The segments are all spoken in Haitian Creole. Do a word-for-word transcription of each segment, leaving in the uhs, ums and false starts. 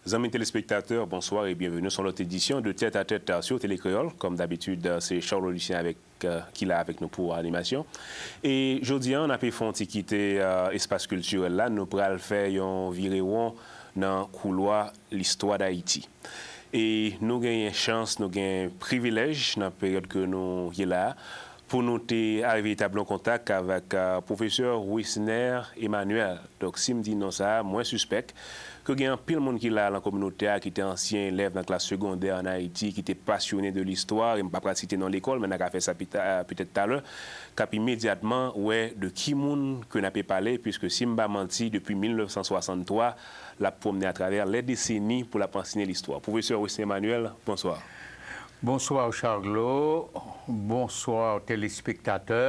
Zanmi telespektatè, bonswa e byenveni sou yon lòt edisyon de Tèt a Tèt sou Tele Kreyòl. Kòm dabitid, se Charles Lucien avèk, ki la avèk nou pou animasyon. E jodi a, n ape fè yon ti kite espas kiltirèl la. Nou pral fè yon virewon nan koulwa listwa Dayiti. E nou genyen chans, nou genyen privilèj nan peryòd ke nou ye la a, pou nou te arive etabli yon kontak avèk pwofesè Wisner Emmanuel. Donk, si m di non sa a, mwen sispèk ke gen anpil moun ki la nan kominote a, ki te ansyen elèv nan klas segondè ann Ayiti, ki te pasyone de listwa, e m pa pral site non lekòl, men n a ka fè sa pita- petèt talè, k ap imedyatman wè de ki moun ke n ape pale, piske si m pa manti, depi mil nèf san swasanntwa, l ap pwomne atravè lè deseni pou l ap anseye listwa. Pwofesè Wisner Emmanuel, bonswa. Bonswa, Charlot. Bonswa, telespektatè.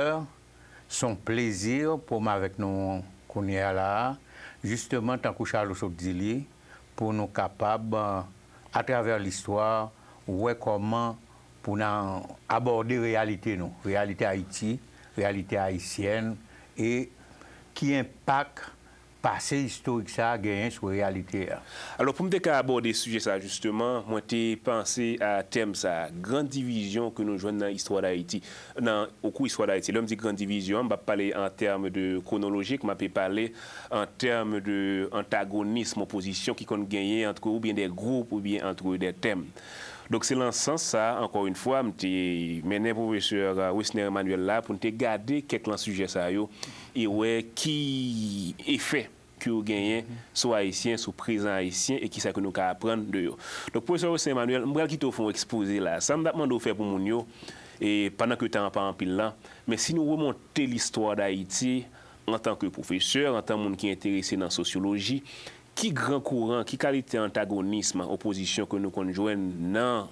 Se yon plezi pou m avèk nou kounye a la a, jisteman, tankou Charlot sot di li, pou nou kapab, atravè listwa, wè kòman pou n abòde reyalite nou, reyalite Ayiti, reyalite ayisyèn, e ki enpak pase istorik sa a genyen sou reyalite a. Alò, pou m te ka abòde sijè sa a, jisteman, mwen te panse a tèm sa a, gran divizyon ke nou jwenn nan istwa Dayiti, nan, okou istwa Dayiti. Lè m di gran divizyon an, m p ap pale an tèm de kwonolojik, m ape pale an tèm de antagonism, opozisyon ki konn genyen ant oubyen de gwoup oubyen ant de tèm. Donk, se lan sans sa a, ankò yon fwa, m te mennen pwofesè Wisner Emmanuel la pou n te gade kèk lan sijè sa yo e wè ki efè ke yo genyen sou Ayisyen, sou prezan Ayisyen, e kisa ke nou ka aprann de yo. Donk, pwofesè Wisner Emmanuel, m pral kite w fè yon ekspoze la. Sa m t ap mande w fè pou moun yo, e pandan ke tan an pa anpil lan, men si nou remonte listwa Dayiti, antanke pwofesè, antan moun ki enterese nan sosyoloji, ki gran kouran, ki kalite antagonism, opozisyon ke nou konn jwenn nan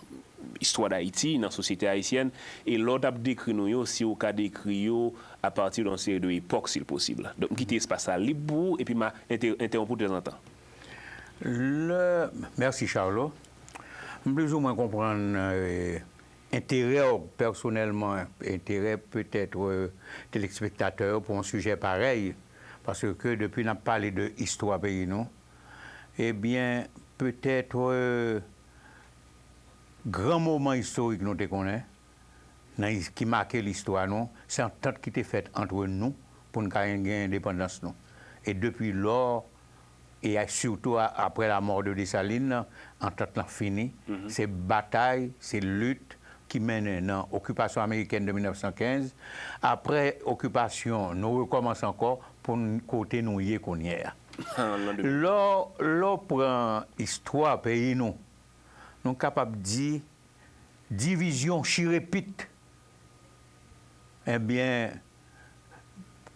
istwa Dayiti, nan sosyete ayisyèn, e lè w t ap dekri nou yo, si w ka dekri yo apati de yon seri de epòk, si l posib. Donk, m kite espas la lib pou ou, epi m a entè- entèwonp ou tanzantan. Le, mèsi, Charlot. M plizoumwen konprann, euh, enterè w pèsonèlman, enterè petèt, euh, telespektatè yo pou yon sijè parèy, paske depi n ap pale de istwa peyi nou, ebyen, petèt, euh, gran moman istorik nou te konnen, nan is- ki make listwa nou, se antant ki te fèt ant nou pou n ka gen endepandans nou. E depi lò, e a- sitou a- apre lamò de Desalin, antant lan fini. Se batay, se lit ki mennen nan okipasyon amerikèn de mil nèf san kenz. Apre okipasyon, nou rekòmanse ankò pou n kote nou ye kounye a. Lè w- lè w pran istwa peyi nou, nou kapab di divizyon chirepit. Ebyen,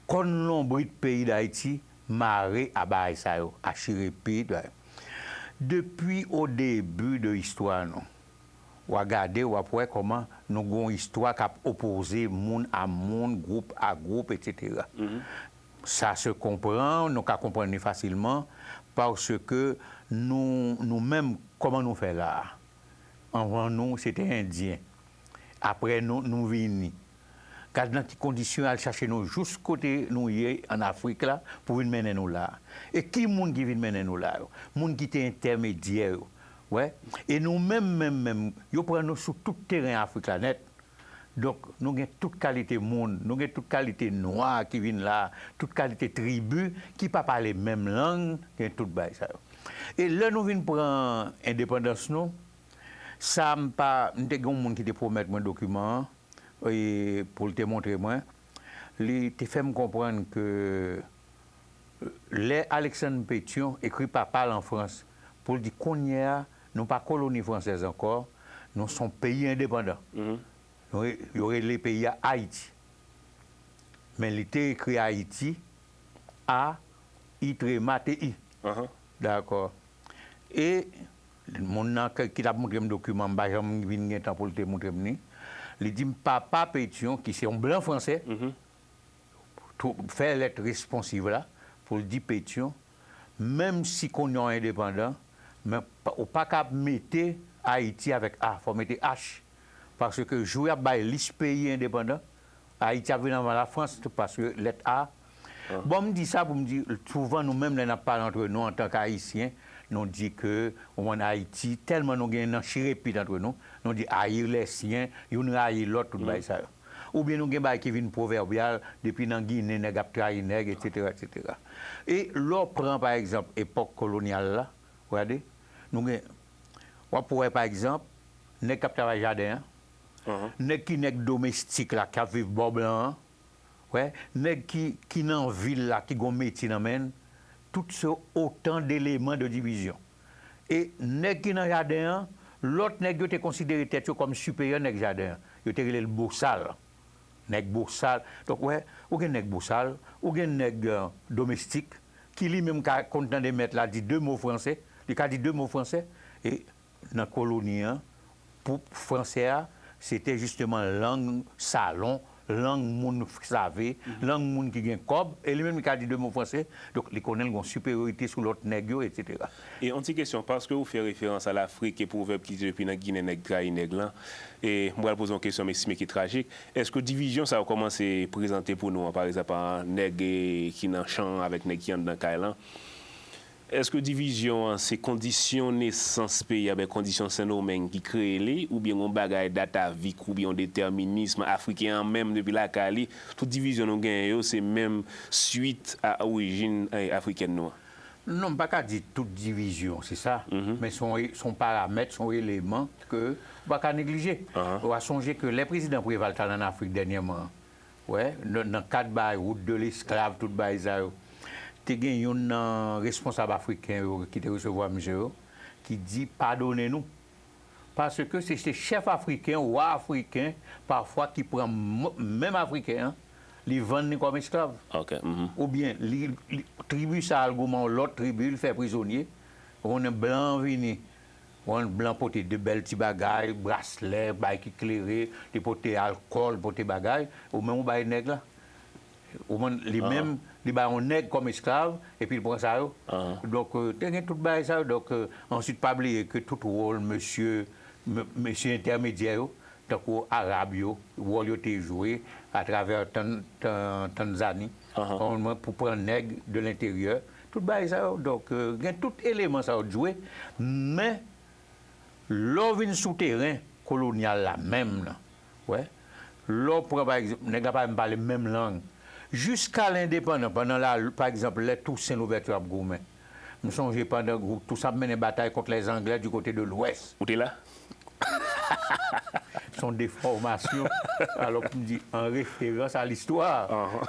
kòn lonbrit peyi Dayiti mare a bagay sa yo, a chirepit. Depi o debi de istwa nou, w a gade, w ap wè kòman nou gen yon istwa k ap opoze moun a moun, gwoup a gwoup, etsetera. Sa se konprann, nou ka konprann li fasilman, paske nou, nou menm, kòman nou fè la a? Anvan nou, se te Endyen. Apre nou, nou vini. Gad nan ki kondisyon y al chache nou jous kote nou ye ann Afrik la pou vin mennen nou la a. E ki moun ki vin mennen nou la yo? Moun ki te entèmedyè yo. Wè. E nou menm, menm, menm, yo pran nou sou tout teren Afrik la nèt. Donk, nou gen tout kalite moun, nou gen tout kalite nwa ki vin la, tout kalite tribi ki pa pale menm lang, gen tout bagay sa yo. E lè nou vin pran endepandans nou, sa m pa, m te gen yon moun ki te pwomèt mwen dokiman an, e pou l te montre mwen, li te fè m konprann ke lè Alexandre Pétion ekri papa l an Frans pou l di, kounye a, nou pa koloni fransèz ankò, nou se yon peyi endepandan. Nou re- yo rele peyi a Ayiti. Men li te ekri Ayiti, A, I trema, T I. Dakò. E moun nan ke- ki t ap montre m dokiman, m pa janm vin gen tan pou l te montre m li. Li di m papa Pétion, ki se yon blan fransè, tou- fè lèt responsiv la pou l di Pétion, menm si kounye a w endepandan, men pa- ou pa ka mete Ayiti avèk A, fò w mete H. Paske jou y ap bay lis peyi endepandan, Ayiti ap vin anvan Lafrans, paske lèt A, Bon, m di sa pou m di, souvan nou menm, lè n ap pale antre nou antanke Ayisyen, nou di ke, ou konprann, Ayiti, tèlman nou gen nan chirepit antre nou, nou di, Ayilèsyen, youn rayi lòt, tout bagay sa yo. Oubyen nou gen bagay ki vin pwovèbyal, depi nan Ginen, nèg ap trayi nèg, etsetera, etsetera. E lè w pran, pa egzanp, epòk kolonyal la, w gade, nou gen, w ap wè, pa egzanp, nèg k ap travay jaden an, nèg ki nèg domestik la, k ap viv bò blan an, wè, nèg ki, ki nan vil la, ki gon metye nan men l, tout se otan deleman de divizyon. E nèg ki nan jaden an, lòt nèg yo te konsidere tèt yo kòm siperyè nèg jaden an. Yo te rele l bosal. Nèg bosal. Donk, wè, ou gen nèg bosal, ou gen nèg, euh, domestik, ki li menm ka konn tande mèt la di de mo franse, li ka di de mo franse, e nan koloni an, pou franse a, se te jisteman lang salon, lang moun save, lang moun ki gen kòb, e li menm li ka di de mo franse, donk li konnen l gen yon siperyorite sou lòt nèg yo, etsetera. E yon ti kesyon, paske ou fè referans a Lafrik e pwovèb ki di depi nan Ginen nèg trayi nèg lan, e m pral poze yon kesyon, m estime ki trajik, èske divizyon sa yo kòmanse prezante pou nou an, pa egzanp, an nèg, e, ki nan chan an avèk nèg ki anndan kay lan? Èske divizyon an se kondisyon nesans peyi a, oubyen kondisyon Sendomeng ki kreye li, oubyen yon bagay datavik, oubyen yon detèminis afriken an menm depi lakay li? Tout divizyon nou genyen yo, se menm swit a orijin, eh, afrikèn nou an? Non, m pa ka di tout divizyon, se sa. Men se yon, se yon paramèt, se yon eleman ke ou pa ka neglije. Ou a sonje ke lè prezidan Preval t al ann Afrik dènyèman, wè, nan, nan kad bay wout de lesklav, tout bagay sa yo, te gen youn nan responsab afriken yo ki te resevwa misye yo, ki di, padone nou. Paske se, se chèf afriken, wa afriken, pafwa ki pran m-, menm afriken an, li vann li kòm esklav. Oubyen li, li, tribi sa al goumen yon lòt tribi, li fè prizonye. Ou konnen blan an vini. Ou konn blan pote de bèl ti bagay, braslè, bagay ki klere, li pote alkòl, pote bagay, ou menm ou bay nèg la. Ou konprann, li menm, li bay yon nèg kòm esklav, epi li pran sa yo. Donk, euh, te gen tout bagay sa yo. Donk, euh, answit, pa bliye ke tout wòl mesye, me-, mesye entèmedyè yo, tankou Arab yo, wòl yo te jwe atravè Tan-, Tan-, Tanzani, konprann mwen, pou pran nèg de lenteryè, tout bagay sa yo. Donk, euh, gen tout eleman sa yo jwe, men lè w vin sou teren kolonyal la menm nan, wè, lè w pran, pa egzanp, nèg la pa menm pale menm lang. Jiska lendepandan, pandan la, pa egzanp, lè Tousen Louvèti ap goumen, m sonje pandan gou-, Tousen ap mennen batay kont lèzanglè di kote de lwès. Ou te la? Se yon defòmasyon. Alò, pou m di, an referans a listwa,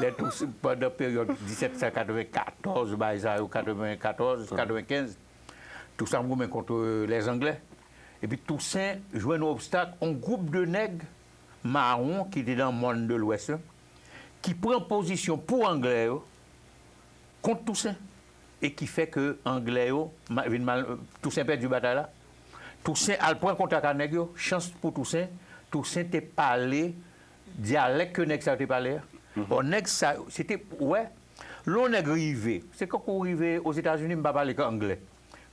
lè Tousen, pandan peryòd disèt san katrevenkatòz, bagay sa yo, katrevenkatòz, katrevenkenz, Tousen ap goumen kont, euh, lèzanglè. Epi Tousen jwenn yon obstak, yon gwoup de nèg mawon ki te nan mòn de lwès yo, ki pran pozisyon pou anglè yo kont Tousen. E ki fè ke anglè yo ma-, vin mal, Tousen pèdi batay la. Tousen al pran kontak a nèg yo, chans pou Tousen, Tousen te pale dyalèk ke nèg sa yo te pale a. Bon, nèg sa yo, se te, wè, lè yon nèg rive, se kankou w rive Ozetazini, m pa pale k anglè.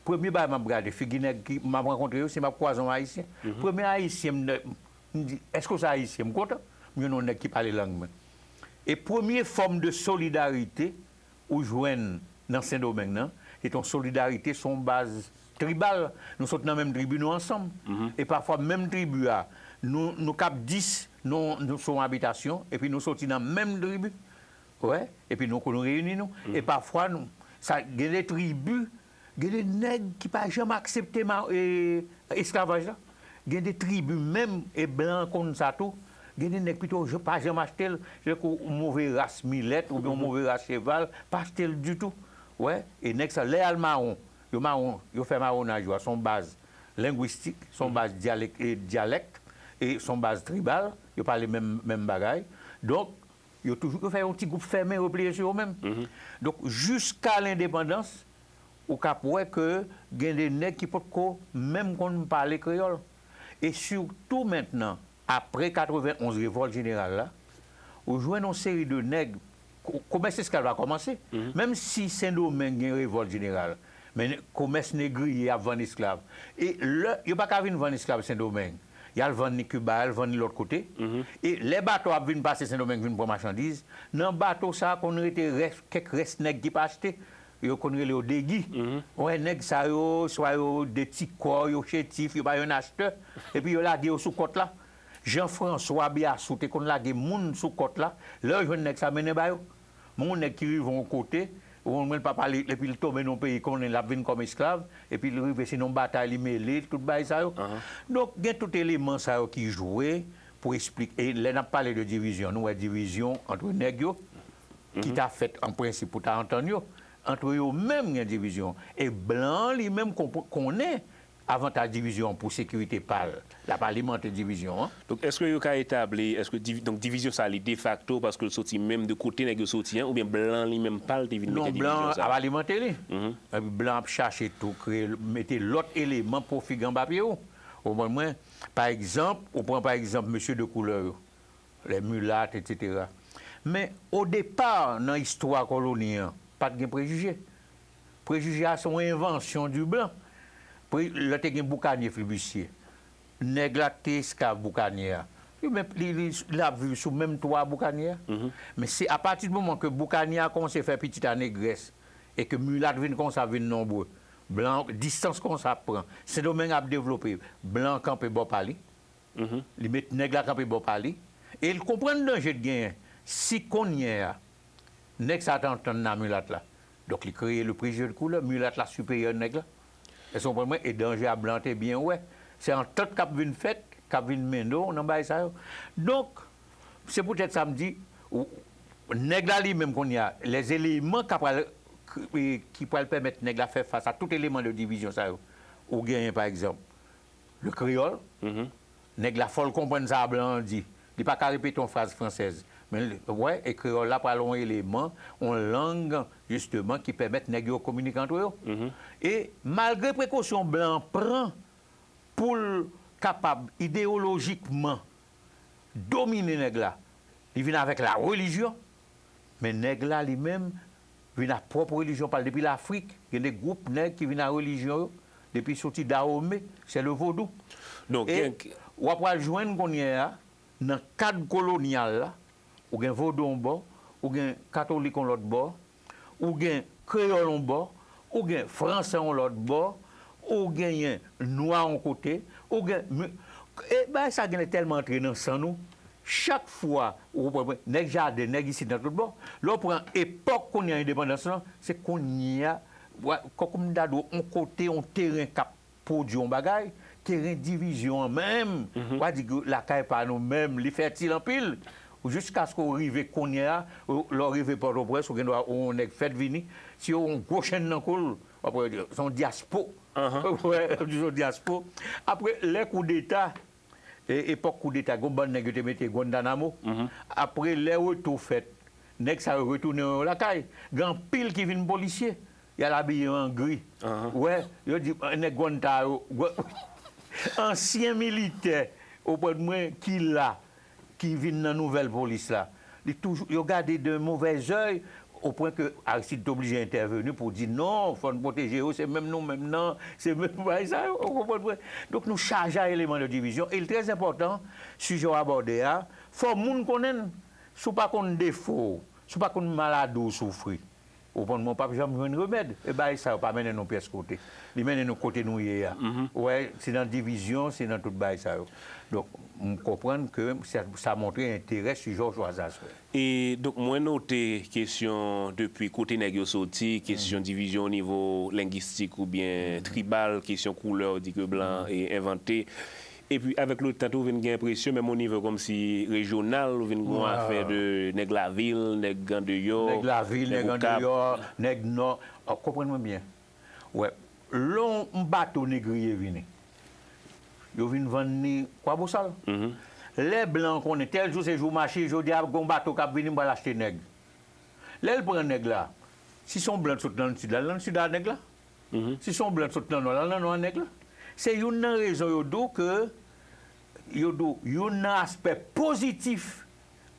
Premye bagay m ap gade, figi nèg ki m ap rankontre yo, si m ap kwaze yon Ayisyen. Premye Ayisyen m, m di, èske w se Ayisyen? M kontan. M jwenn yon nèg ki pale lang mwen. E premye fòm de solidarite ou jwenn nan Sendomeng nan, se te yon solidarite sou yon baz tribal. Nou sot nan menm tribi, nou ansanm. E pafwa, menm tribi a, nou, nou kab dis, nou, nou sou yon abitasyon, epi nou soti nan menm tribi. Wè, epi nou konn reyini nou. E pafwa, nou, sa, gen de tribi, gen de nèg ki pa janm aksepte ma-, e, esklavaj la. Gen de tribi menm, e blan konn sa tou. Gen de nèg pito j-, pa janm achte l. Se tankou yon move ras milèt oubyen yon move ras cheval, pa achte l ditou. Wè, e nèg sa, lè y al mawon, yo mawon, yo fè mawonaj yo a, se yon baz lengwistik, se yon baz dyalèk, e dyalèk, e se yon baz tribal, yo pale menm, menm bagay. Donk, yo toujou, yo fè yon ti gwoup fèmen, yo pliye sou yo menm. Donk, jiska lendepandans, ou k ap wè ke gen de nèg ki potko menm konn pale kreyòl. E sitou mentnan, apre katrevenn onz revòlt jeneral la, ou jwenn yon seri de nèg, ko-, komès esklav la kòmanse. Menm si Sendomeng gen revòlt jeneral, men komès negriye ap vann esklav. E lè, yo pa ka vin vann esklav Sendomeng. Y al vann li Kiba, y al vann li lòt kote. E lè bato ap vin pase Sendomeng vin pran machandiz, nan bato sa a konn rete rès, kèk rès nèg ki pa achte. Yo konn rele yo degi. Ou wè, nèg sa yo, swa yo de ti kò, yo chétif, yo pa jwenn achtè. Epi yo lage yo sou kòt la. Jean François Biassou te konn lage moun sou kòt la. Lè yo jwenn nèg sa, mennen ba yo. Men yon nèg ki rive yon kote, ou konprann, l pa pale, epi l tonbe nan yon peyi konnen l ap vin kòm esklav, epi l rive se nan batay li mele, tout bagay sa yo. Donk, gen tout eleman sa yo ki jwe pou esplike. E lè n ap pale de divizyon, nou wè divizyon ant nèg yo, ki ta fèt an prensip pou ta antann yo. Ant yo menm gen divizyon. E blan an li menm konpr-, konnen avantaj divizyon an pou sekirite pa l. L ap alimante divizyon an. Donk, èske yo ka etabli, èske divi-, donk, divizyon sa li defakto paske l soti menm de kote nèg yo soti an, oubyen blan li menm pa l te vin mete divizyon sa? Non, blan ap alimante li. Epi blan ap chache tou kreye, mete lòt eleman pou figi anba pye w. Ou konprann mwen? Pa egzanp, ou pran pa egzanp mesye de koulè yo. Les mulates, et cetera. Men, o depa, nan istwa koloni an, pa t gen prejije. Prejije a se yon envansyon di blan. Pre-, lè te gen boukanye, flibistye. Nèg la ki te esklav boukanye a. Li menm, li, li, l ap viv sou menm twa boukanye a. Men se apati di moman ke boukanye a kòmanse fè pitit a negrès, e ke milat vin konsa, vin nonbre, blan, distans konsa ap pran. Sendomeng ap devlope, blan kanpe bò pa li. Li met nèg la kanpe bò pa li. E l konprann danje l genyen. Si kounye a, nèg sa ta antann nan milat la. Donk, li kreye le prejije de koulè, milat la siperyè nèg la. Èske w konprann mwen? E danje a blan te byen wè. Se antant k ap vin fèt, k ap vin mennen w nan bagay sa yo. Donk, se poutèt sa m di, ou, nèg la li menm kounye a, les éléments k ap pral, ki pral pèmèt nèg la fè fas a tout eleman de divizyon sa yo. Ou genyen, pa egzanp, le kreyòl. Nèg la, fò l konprann sa blan an di. Li pa ka repete yon fraz fransèz. Men, wè, e kreyòl la pral yon eleman, yon lang, jisteman, ki pèmèt nèg yo kominike ant yo. E malgre prekosyon blan an pran pou l kapab ideyolojikman domine nèg la, li vin avèk la relijyon. Men nèg la li menm vin ak pwòp relijyon pa l depi Lafrik. Gen de gwoup nèg ki vin ak relijyon yo depi soti Dahomey, c'est le vodou. Donk, e gen w ap pral jwenn kounye a, nan kad kolonyal la, ou gen vodou yon bò, ou gen katolik yon lòt bò, ou gen kreyòl yon bò, ou gen fransè yon lòt bò, ou genyen nwa yon kote, ou gen, e bagay sa genlè tèlman antre nan san nou, chak fwa, ou konprann mwen, nèg jaden, nèg isit nan tout bò, lè w pran epòk kounye a endepandans lan, se kounye a, kòm m ta di w, yon kote, yon teren k ap pwodui yon bagay, teren divizyon an menm, w a di lakay pa nou menm, li fètil anpil. Jiskaske w rive kounye a, lè w rive Pòtoprens, ou gen dwa wè yon nèg fèt vini, si yo yon gwo chenn nan kou l, w ap wè se yon dyaspo. Wè, se yon dyaspo. Apre, lè koudeta, e, epòk koudeta, gen yon bann nèg yo te mete Guantanamo. Apre, lè retou fèt, nèg sa yo retounen yo lakay. Gen anpil ki vin polisye. Y al abiye an gri. Wè, yo di, nèg Guanta yo, ansyen militè, ou konprann mwen, ki la, ki vin nan nouvèl polis la. Li toujou, yo gade d'un mauvais œil, au point que Aristide te oblije entèveni pou di non, fò n pwoteje yo, se menm nou menm nan, se menm bagay sa yo, ou konprann mwen? Donk, nou chaje a eleman de divizyon, e l trè enpòtan, sijè w abòde a, fò moun konnen l. Si w pa konn defo w, si w pa konn maladi w soufri, ou konprann mwen, w p ap janm jwenn remèd. E bagay sa yo pa mennen nou pyès kote. Li mennen nou kote nou ye a. Ou wè, se nan divizyon, se nan tout bagay sa yo. Donk, m konprann ke sa, sa montre enterè sijè w chwazi aswè. E, donk, mwen note kesyon depi kote nèg yo soti, kesyon divizyon o nivo lengistik oubyen tribal, kesyon koulè, w di ke blan e envante. Epi, avèk letan tou, ou vin gen enpresyon, menm o nivo kòmsi rejyonal, ou vin gen yon afè de nèg lavil, nèg andeyò, nèg lavil, nèg andeyò, nèg nò. Konprann mwen byen. Wè, lè yon bato negriye vini, yo vin vann li Kwabosal. Lè blan an konnen tèl jou se jou mache, jodi a gen yon bato k ap vini, m pral achte nèg. Lè l pran nèg la, si se yon blan t sot nan Sid la, l nan Sid a nèg la. Si se yon blan t sot nan Nò la, l nan Nò a nèg la. Se youn nan rezon yo di w ke, yo di w, youn nan aspè pozitif.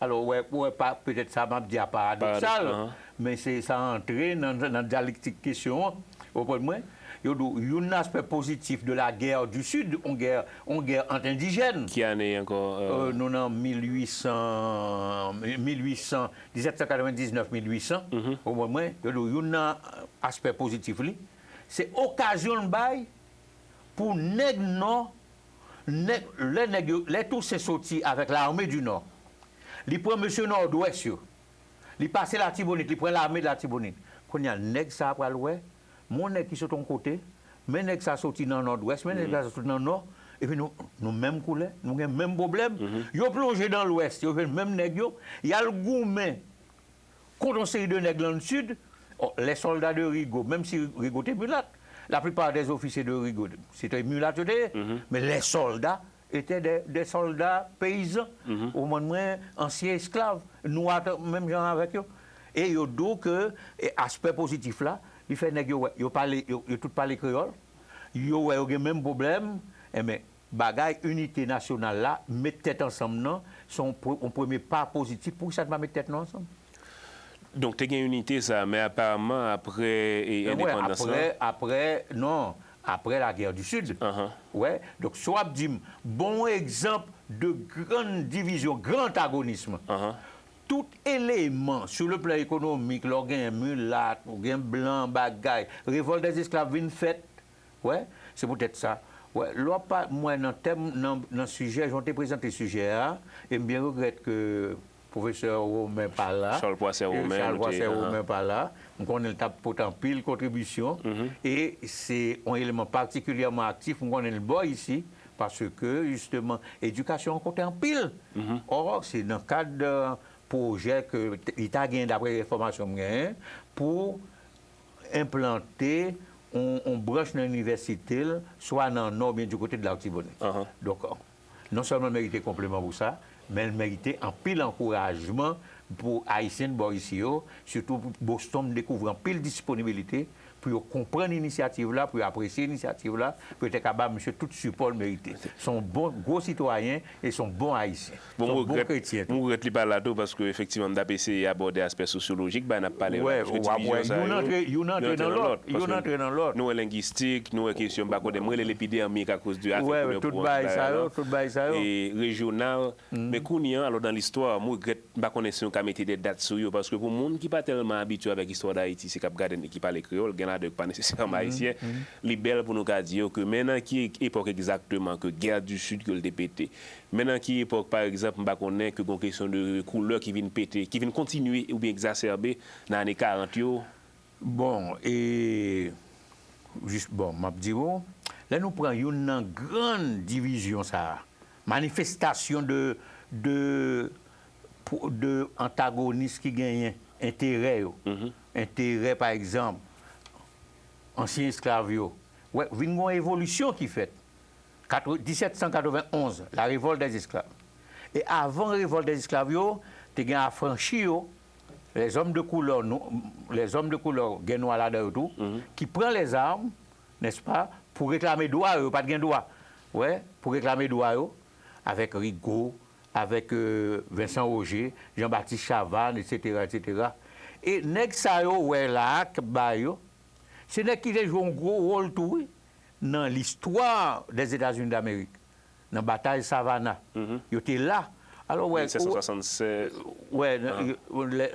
Alò, ou wè, ou wè pa, petèt sa m ap di a paradoksal, men se sa antre nan, nan dyalektik kesyon an. Ou konprann mwen? Yo di w, youn nan aspè pozitif de la guerre du Sud, yon gè, yon gè ant endijèn. Ki ane ankò? Euh, nou nan mil ui san, mil ui san, disèt san katrevendiznèf, mil ui san, ou konprann mwen, yo di w, youn nan aspè pozitif li, se okazyon l bay pou nèg Nò, nèg, lè nèg yo, lè Tousen soti avèk lame di Nò, li pran mesye Nòdwès yo, li pase Latibonit, li pran lame de Latibonit. Kounye a, nèg sa a pral wè, men yon nèg ki sot yon kote, men nèg sa soti nan Nòdwès, men nèg sa soti nan Nò, epi nou, nou menm koulè, nou gen menm pwoblèm. Yo plonje nan Lwès, yo jwenn menm nèg yo, y al goumen kont yon seri de nèg nan Sid. Ò, les soldats de Rigaud, menm si Rigaud te milat, la plupart des officiers de Rigaud, se te milat yo te ye, men les soldats étaient des, des soldats paysans, ou konprann mwen, ansyen esklav, nwa menm jan avèk yo. E yo di w ke e aspè pozitif la, li fè nèg yo wè, yo pale, yo, yo tout pale kreyòl, yo wè yo gen menm pwoblèm, enben, bagay inite nasyonal la, met tèt ansanm nan, se yon pre- yon premye pa pozitif. Poukisa n pa met tèt nou ansanm? Donk, te gen inite sa, men aparamman, apre e, Wè, endepandans apre, lan. Apre, non, apre la guerre du Sud. Ahan. Wè, donk, si w ap di m, bon egzanp de grann divizyon, gran antagonism. Ahan. Tout eleman, sou le plan ekonomik, lè w gen milat, ou gen blan, bagay, revòlt dè esklav vin fèt. Wè, se poutèt sa. Wè, lè w ap pa, mwen, nan tèm, nan, nan sijè, jan w te prezante sijè a, e m byen regrèt ke pwofesè Romen pa la. Charles Poisson Romen, Charles nou te- Poisson ahan. Romen pa la. M konnen l t ap pote anpil kontribisyon. E se yon eleman patikilyèman aktif. M konnen l bò isi, paske, jisteman, edikasyon an konte anpil. Ò, se nan kad, euh, pwojè ke t- li ta genyen, dapre enfòmasyon m genyen, pou enplante yon, yon branch nan inivèsite l, swa nan Nò oubyen di kote de Latibonit. Ahan. Donk, non sèlman l merite konpliman pou sa, men l merite anpil ankourajman pou Ayisyen bò isi yo, sitou pou Boston, m dekouvri anpil disponibilite pou yo konprann inisyativ la, pou yo apresye inisyativ la, pou yo te ka ba misye tout sipò l merite. Se yon bon, gwo sitwayen e se yon bon Ayisyen. Se Bon, yon mwen bon regrèt, kretyen tou. Mwen regrèt li pa la tou, paske efektivman, m t ap eseye abòde aspè sosyolojik, bay n ap pale yo la, Wè, paske w ap wè, divizyon sa youn yo, antre, youn antre nan lòt, paske youn antre nan lòt. Nou wè lengistik, nou wè kesyon, m pa konnen, m rele l epidèmik akoz de afè Wè, koulè tout po, bagay tout sa bagay yo, la. Tout bagay sa yo. E rejyonal, men kounye an, alò, dan listwa, mwen regrèt, m pa konnen si nou ka mete de dat sou yo, paske pou moun ki pa tèlman abitye avèk istwa Dayiti, se k ap gade n ki pale kreyòl, gen ladan yo ki pa nesesèman ayisyen, li bèl pou nou ka di yo ke men nan ki epòk egzakteman ke Guerre du Sud ke l te pete. Men nan ki epòk, pa egzanp, m pa konnen, ke gon kesyon de koulè ki vin pete, ki vin kontinye oubyen egzasèbe nan ane karant yo. Bon, e jis, bon, m ap di w, lè nou pran youn nan grann divizyon sa a, manifestasyon de, de, de antagonis ki genyen, enterè yo, enterè, pa egzanp, ansyen esklav yo, wè, vin gon evolisyon ki fèt. Disèt san katrevenn onz, la révolte des esclaves. E avan révolte des esclaves yo, te gen afranchi yo, les hommes de couleur, lèzòm de koulè, gen nwa ladan yo tou, ki pran lèzam, nèspa, pou reklame dwa yo, yo pa t gen dwa. Wè, pou reklame dwa yo, avèk Rigaud, avèk, euh, Vincent Roger, Jean-Baptiste Chavannes, etsetera, etsetera. E nèg sa yo wè la a, k ap ba yo, se nèg ki te jwe yon gwo wòl tou, wi, nan listwa dèzetazini damerik, nan batay Savannah. Yo te la. Alò, wè, Mil sèt san swasannsèt. Wè,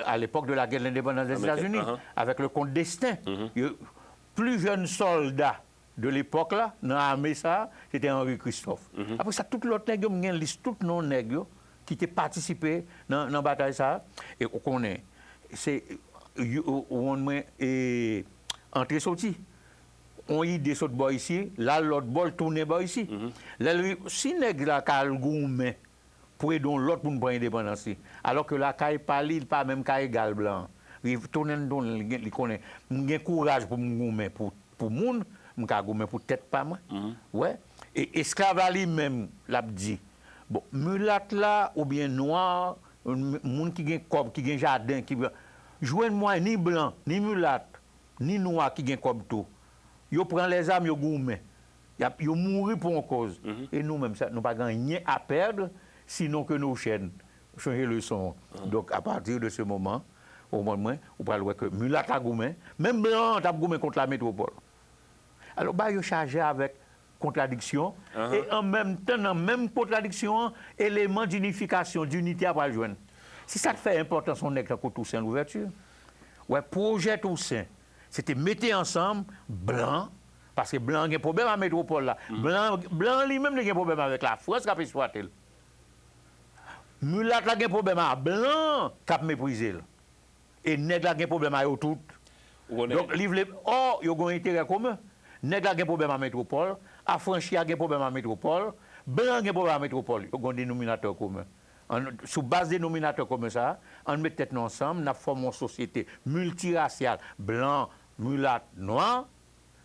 a l'époque de la guerre de l'indépendance des États-Unis, avèk le comte d'Estaing. Yo, pli jèn sòlda de lepòk la, nan ame sa a, se te Henri Christophe. Apre sa, tout lòt nèg yo, m gen lis tout non nèg yo ki te patisipe nan, nan batay sa a. E ou konnen, se, yo, ou konn mwen, e, antre soti. Yon ide sot bò isi, l al lòt bò, l tounen bò isi. Lè l ri-, si nèg la ka al goumen pou ede yon lòt moun pran endepandans li, alòske lakay pa li, li pa menm ka egal blan an. Li tounen, tounen, li gen, li konnen, m gen kouraj pou m goumen pou, pou moun, m ka goumen pou tèt pa mwen. Wè. E esklav la li menm, l ap di, bon, milat la oubyen nwa, m-, moun ki gen kòb, ki gen jaden, ki jwenn mwayen, ni blan, ni milat, ni nwa ki gen kòb tou. Yo pran lèzam, yo goumen. Y ap, yo mouri pou yon kòz. E nou menm, sa, nou pa gen anyen a pèd, sinon ke nou chèn. Chanje leson an. Donk, apati de se moman, ou konprann mwen, ou pral wè ke milat la goumen, menm blan an t ap goumen kont la metwopòl. Alò, bagay yo chaje avèk kontradiksyon, e an menm tan, nan menm kontradiksyon an, eleman dinifikasyon, dinite a pral jwenn. Se sa k fè enpòtans yon nèg tankou Tousen Louvèti. Wè, pwojè Tousen, se te mete ansanm blan, paske blan gen pwoblèm a metwopòl la. Blan, blan li menm li gen pwoblèm avèk Lafrans k ap eksplwate l. Milat la gen pwoblèm a blan k ap meprize l. E nèg la gen pwoblèm a yo tout. Donk, li vle, ò, yo gen yon enterè komen. Nèg la gen pwoblèm a metwopòl, afranchi a gen pwoblèm a metwopòl, blan an gen pwoblèm a metwopòl. Yo gen yon denominatè komen. Ann, sou baz denominatè komen sa a, ann met tèt nou ansanm, n ap fòme yon sosyete miltirasyal, blan, milat, nwa,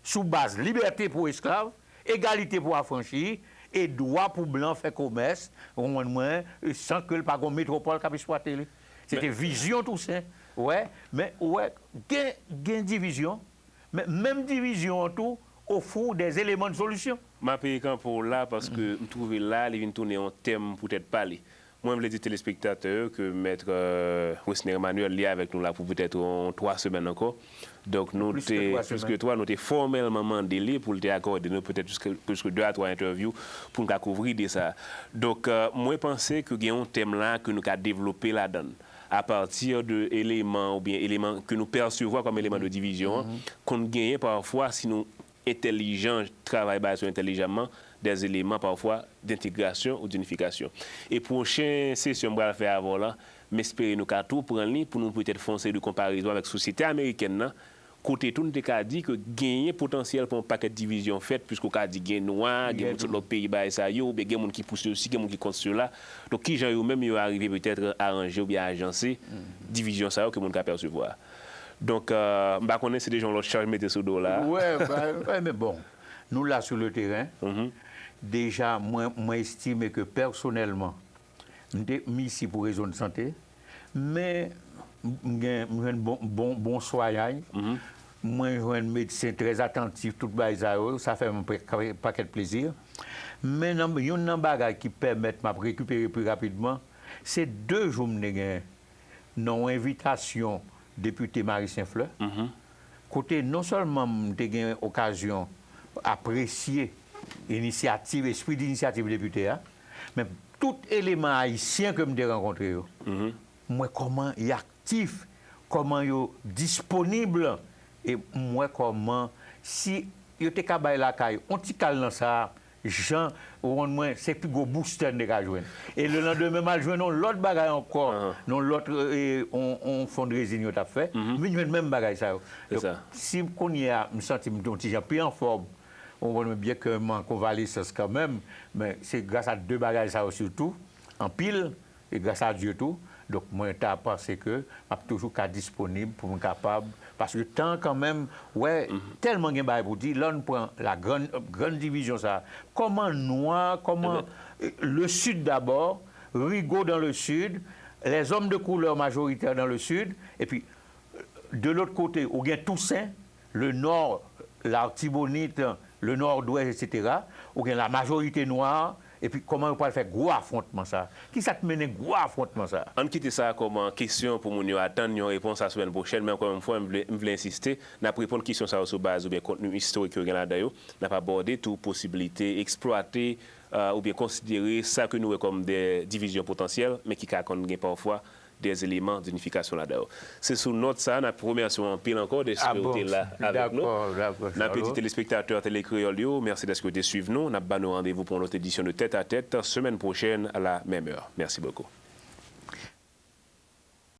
sou baz libète pou esklav, egalite pou afranchi, e dwa pou blan fè komès, ou konprann mwen, san ke l pa gen yon metwopòl k ap eksplwate li. Se te vizyon Tousen, wè, men ou wè, gen, gen divizyon, men menm divizyon an tou ofri w des éléments de solution. M ape kanpe w la paske m twouve la, li vin tounen yon tèm poutèt pale. Mwen, m vle di telespektatè yo ke Mèt, euh, Wesner Emmanuel, li avèk nou la pou petèt yon twa semèn ankò. Donk, nou te, plis ke twa, nou te fòmèlman mande li pou l te akòde nou petèt jiske, jiske de a twa entèvyou pou n ka kouvri de sa. Donk, euh, mwen panse ke gen yon tèm la ke nou ka devlope ladan l, apati de eleman oubyen eleman ke nou pèsevwa kòm eleman de divizyon an, konn genyen pafwa si nou entèlijan, travay bagay sa yo entèlijaman, des éléments parfois d'integration ou d'unification. E pwochen sesyon m pral fè avè w la, m espere nou ka tou pran li pou nou petèt fè yon seri de konparezon avèk sosyete amerikèn nan, kote tou nou te ka di ke genyen potansyèl pou yon pakèt divizyon fèt, piske w ka di gen nwa, gen moun sot lòt peyi, bagay sa yo, oubyen gen moun ki pou sesi, gen moun ki kont sela. Donk, kijan yo menm yo arive petèt aranje oubyen ajanse divizyon sa yo ke moun ka pèsevwa? Donk, euh, m pa konnen si deja yon lòt chaj mete sou do w la. Wè, ba, wè, men bon, nou la sou le teren. Deja, mwen, mwen estime ke pèsonèlman, m te, m isi pou rezon de sante, men m gen, m jwenn bon, bon, bon swayay. Mwen jwenn medsen trè atantif, tout bagay sa yo, sa fè m yon pa-, pakèt plezi. Men nan, youn nan bagay ki pèmèt m ap rekipere pi rapidman, se de jou m te genyen nan yon envitasyon depite Marie Saint-Fleur, kote non sèlman m te gen okazyon apresye inisyativ, espri de inisyativ depite a, men tout eleman ayisyen ke m te rankontre yo, m wè kòman y aktif, kòman yo disponib, e m wè kòman si yo te ka bay lakay yon ti kal nan sa, jan, ou konn mwen, se pi gwo booster n te ka jwenn. E lelandemen, m al jwenn yon lòt bagay ankò, nan yon lòt, e, yon, yon fundraising yo t ap fè, m vin jwenn menm bagay sa yo. Donk, si kounye a, m santi m yon ti jan pi anfòm, ou konn mwen, byen ke m an konvalesans kanmenm, men se gras a de bagay sa yo sitou, anpil, e gras a Dye tou. Donk, mwen ta panse ke m ap toujou ka disponib pou m kapab, paske tan kanmenm, wè, tèlman gen bagay pou di, lè n pran la grande, grande division sa, kòman nwa, kòman, euh, le Sud d'abord, Rigaud dans le Sud, les hommes de couleur majoritaires dans le Sud, epi, euh, de l'autre côté, ou gen Toussaint, le Nord, l'Artibonite, le Nord-Ouest, et cetera, ou gen la majorité noire, epi kòman yo pral fè gwo afwontman sa? Kisa k mennen gwo afwontman sa? Ann kite sa kòman kesyon pou moun yo atann yon repons la semèn pwochèn, men ankò yon fwa, m vle, m vle ensiste, n ap reponn kesyon sa yo sou baz oubyen kontni istorik yo gen ladan yo. N ap abòde tou posiblite eksplwate, euh, oubyen konsidere sa ke nou wè kòm de divizyon potansyèl, men ki ka konn gen pafwa des éléments d'unification ladan yo. Se sou nòt sa a, n ap remèsye w anpil ankò dèske w te la avèk nou. N ap di telespektatè Tele Kreyòl yo, mèsi dèske w te swiv nou. N ap ba nou randevou pou yon lòt edisyon de Tèt a Tèt, semèn pwochèn, à la même heure. Merci beaucoup.